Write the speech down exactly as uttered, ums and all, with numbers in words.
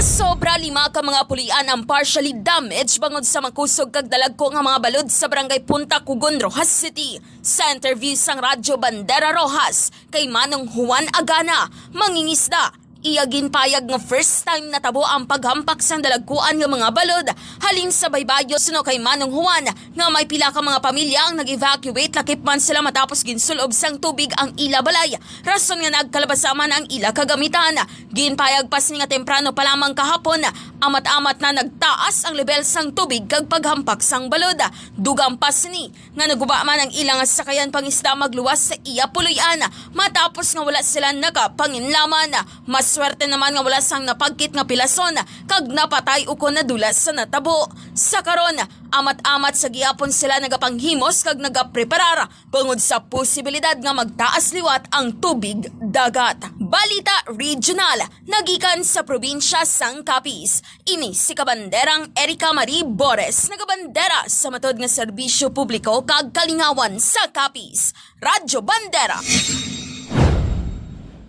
Sobra lima ka mga pulian ang partially damaged bangod sa makusog kag dalagko nga mga balod sa barangay Punta Cugon, Roxas City. Sa interview sang Radyo Bandera Roxas kay Manong Juan Agana, mangingisda, iya ginpayag nga first time natabo ang paghampak sang dalagkuan nga mga balod halin sa baybayon suno kay Manong Juan nga may pila ka mga pamilya ang nag-evacuate lakip man sila matapos ginsulob sang tubig ang ila balay, rason nga nagkalabasa man ang ila kagamitan. Ginpayag pa sini nga temprano pa lamang kahapon, amat-amat na nagtaas ang lebel sang tubig kag paghampak sang balod. Dugang pa sini nga naguba man ang ila nga sakayan pangisda magluwas sa iya puloy-an matapos nga wala sila nakapanginlaman. Maswerte naman nga wala sang napagkit nga pilason kag napatay ukon nadula sa natabo. Sa karon, amat-amat sa gihapon sila nagapanghimos kag nagapreparar bangod sa posibilidad nga magtaas liwat ang tubig dagat. Balita regional, nagikan sa probinsya sang Capiz. Ini si Kabanderang Erica Marie Bores, nagabandera sa matod nga serbisyo publiko kag kalingawan sa Capiz. Radyo Bandera.